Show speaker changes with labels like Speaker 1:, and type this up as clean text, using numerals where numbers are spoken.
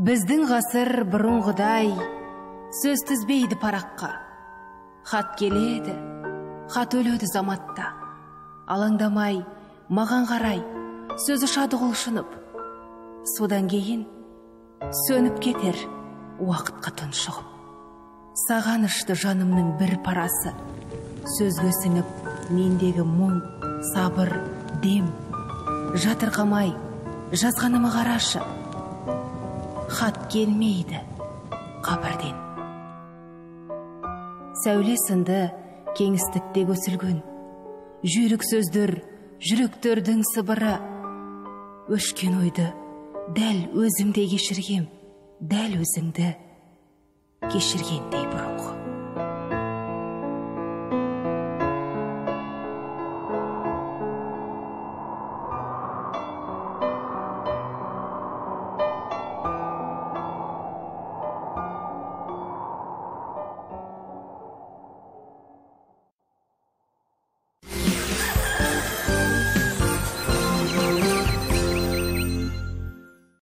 Speaker 1: Біздің ғасыр бұрынғыдай сөз тізбейді параққа. Хат келеді, хат өледі заматта. Алаңдамай, маған қарай, сөз ұшады құлшынып. Содан кейін сөніп кетер уақытқа тұншығып. Саған ұшты жанымның бір парасы. Сөзге сіңіп мендегі мұң, сабыр, дем. Жатырқамай, жазғаныма қарашы. Хат келмейді қабірден. Сәуле сынды кеңістікте көсілген жүйрік сөздер, жүректердің сыбыры. Өшкен ойды дәл өзімде кешіргем, дәл өзіңді кешіргендей бұрын.